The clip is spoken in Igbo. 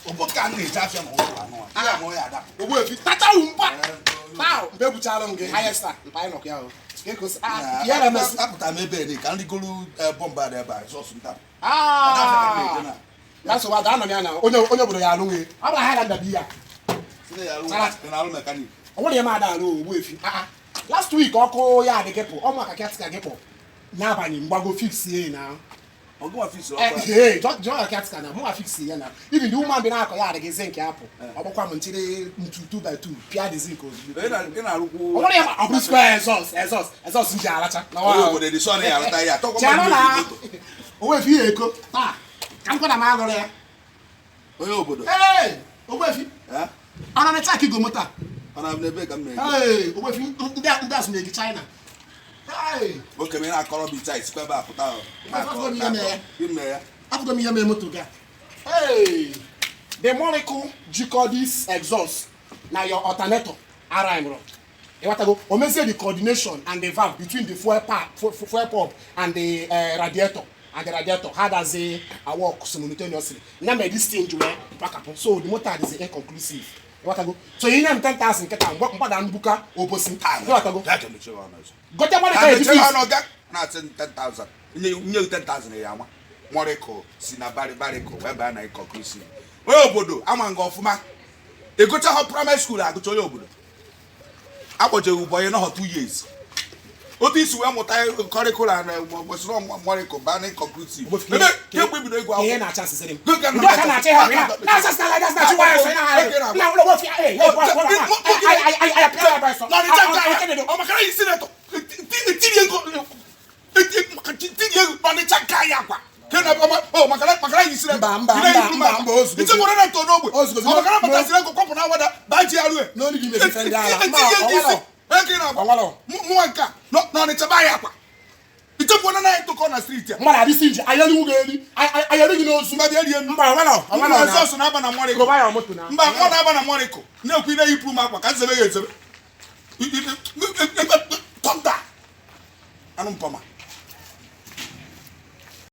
Obodo ka m na-eje afịa na ụlọ anụ a. Ihe ma ọ ya ada. Ogbuefi tatawu mpa taa mgbe ebuchala m gị highest star mpa anyị nọkwa ya o. Ka eko si- ah, ihe na-emesi. Apụtara m ebe ni ka m rigoro bọmba dị ebe a sọsụ nta. Ah! Na nsogbu ada anọ m ya na onye onye obodo ya alụ nwe ọ bụrụ ha ga ndabi ya. Sị ya alụ mechanic. Ọ nwere ya ma ada alụ Ogbuefi. Ah, ah. Last week ọkụ ya adị gị pụ ọ maka caretaker gị pụ n'abalị mgbago fix ye na. Ọgụnwa fix ọkụ. Ee, jụọ ya caretaker na mụnwa fix ya na even the woman bi na-akọ ya adịghị zinc apụ ọgbakwa m nchịrị ntu 2 by 2 pịa the zinc ozugbo. Ị na-arụkwu. Ọ nwere ya ma ọ bụrụ square exhaust exhaust exhaust ji alacha na Onye obodo dị sọ na ya arụta ya. Tọkwa Chere mmadụ na mebi moto. Ogbuefi ihe eko taa ka m kwada m alụrụ ya. Onye obodo. Ee, Ogbuefi Eh? ọ na na-eche aka igo moto a. Ọ na ebe ka m na-ege. Ee, Ogbuefi ndị a sị na-egi China. Ee, Oke m ị na-akọrọ m icha isikwa ebe a pụta ahụ. Afụgo m ihe mere ya. Ime ya. Afụgo m ihe mere moto ga. Hey, the molecule jikọ this exhaust na your alternator arịmụrụ ịghọtago o mezie the coordination and the valve between the fuel pump, fuel pump and the radiator and the radiator how does it work simultaneously ya mere this thing ji wee gbakapụ. So the motor is inconclusive, ịghọtago? So inye m 10,000 nkịta mgbada mbuka obosi, ịghọtago? Bịa ka mechie ọnụ ọzọ. Gote mmadụ Ka ka eji mechie fix. ọnụ ga na-asị 10,000. Nye nye 10,000 ya ama. Mọrịkụ si na barịbarịkụ wee baa na inconclusive. Onye obodo ama nga ọfụma. Ịgụchaghọ primary school agụcha, onye obodo. Akpọjeghị ụbọnyị nọhọ 2 years. Otu isi wee mụta curriculum na kwesịrị mọrịkụ baa na inconclusive. Ebe kemgbe ibido ịgụ Ihe akwụkwọ. na-acha asịsịrị m Gị ka ndị ọka na-achị ha na-acha asịsịrị na-achị nwayọ sọ na na ụlọ nwoke ee N'Ọnịcha nke ahịa, ọ maka na yi senator, tinye ego tinye ego n'Ọnịcha nke ahịa akwa. Ke na ọma ọ maka na yi senator. Mba, mba, Ị na-eyi mba, blue mba, mark. mba, ozugbo. Iche nwere na ntọ n'ogbe. Ozugbo. Ọ maka na bataziri ego kwapụ na awada baa GRA. N'olu gị na-efe ndị ala. Tinye ego isi. Mba, Onye ka ị na-agwa? Ọnwalọ. Mụnwa nke a n'Ọnịcha baa ya akwa. Ichefuona na anyị tụkọ na street a. Mmadụ adịsị nje ayeliwu gị eri ayeli gị n'ozu. Mba, bịa rie m. Mba, ọnwalọ ọnwalọ Mba, na sọsọ na-aba na mọrịkụ. Gụba ya moto na Mba, nwa na-aba na mọrịkụ na-ekwu ị na-eyipụrụ m akwa ka nzebe ya ezebe tọnda anụ mpama.